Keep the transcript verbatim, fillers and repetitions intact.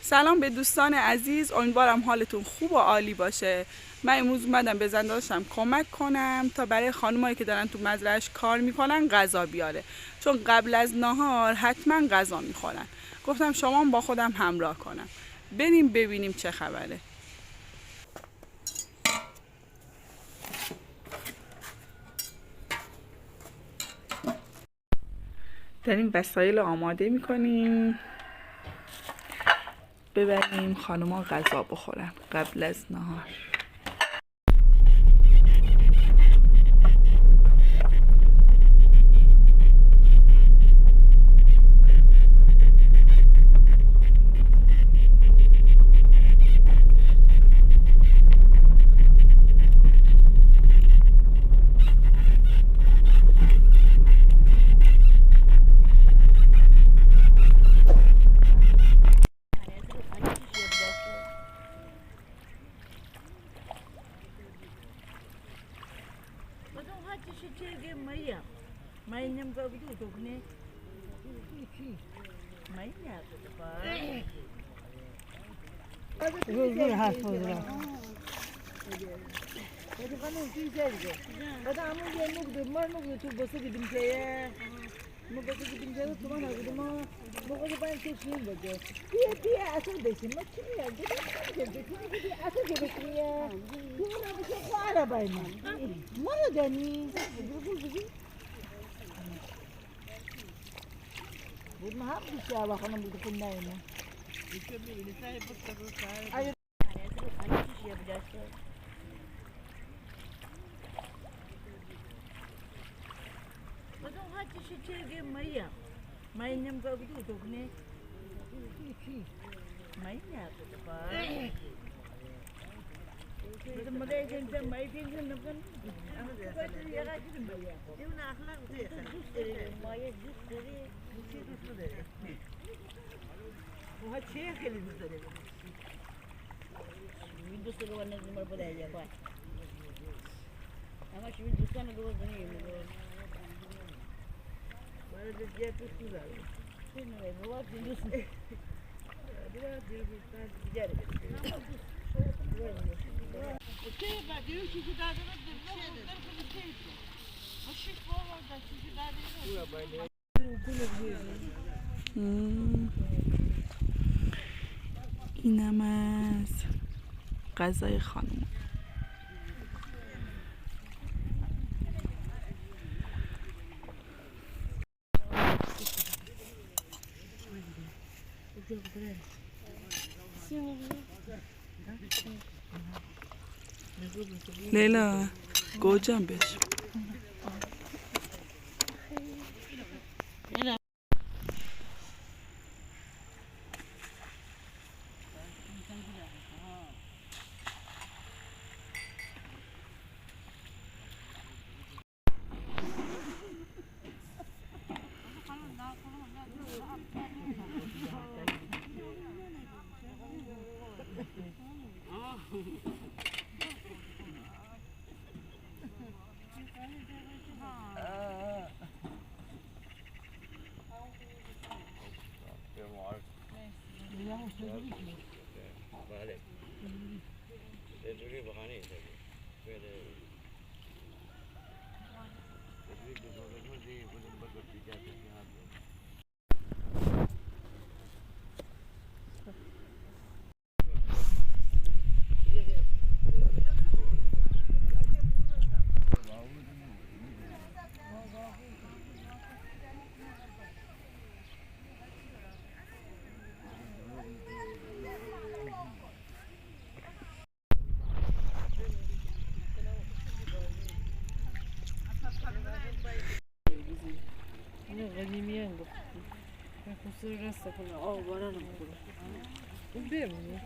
سلام به دوستان عزیز، امیدوارم حالتون خوب و عالی باشه. من امروز اومدم به زنداداشم کمک کنم تا برای خانمایی که دارن تو مزرعه‌اش کار می‌کنن غذا بیاره، چون قبل از ناهار حتماً غذا می‌خورن. گفتم شما هم با خودم همراه کنم، بریم ببینیم چه خبره. داریم وسایل رو آماده می‌کنیم، ببریم خانوما غذا بخورن قبل از نهار. روز روز هست خود را. بعد خانم چی زدی؟ بعد همون یه نوک دو، ما نوک دو تو بسه بیدیم که یه. ما بسه بیدیم که تو من هزار ما، ما خود باید تو چین بده. بیا، بیا، اصل داشتیم. ما چی می‌گم؟ بیا، بیا، بیا، بیا، اصل داشتیم. تو را بشه خواهر بای ما. ما رو دانی. بود ما هم بیشتر با خانم بود خود نایمه. هم. اینم از غذای خانم. لیلا، گوجم بش. اینو قدیمیان گفتی. من خسر راست کنه. آه، بارانم بخوره. اون بمونه.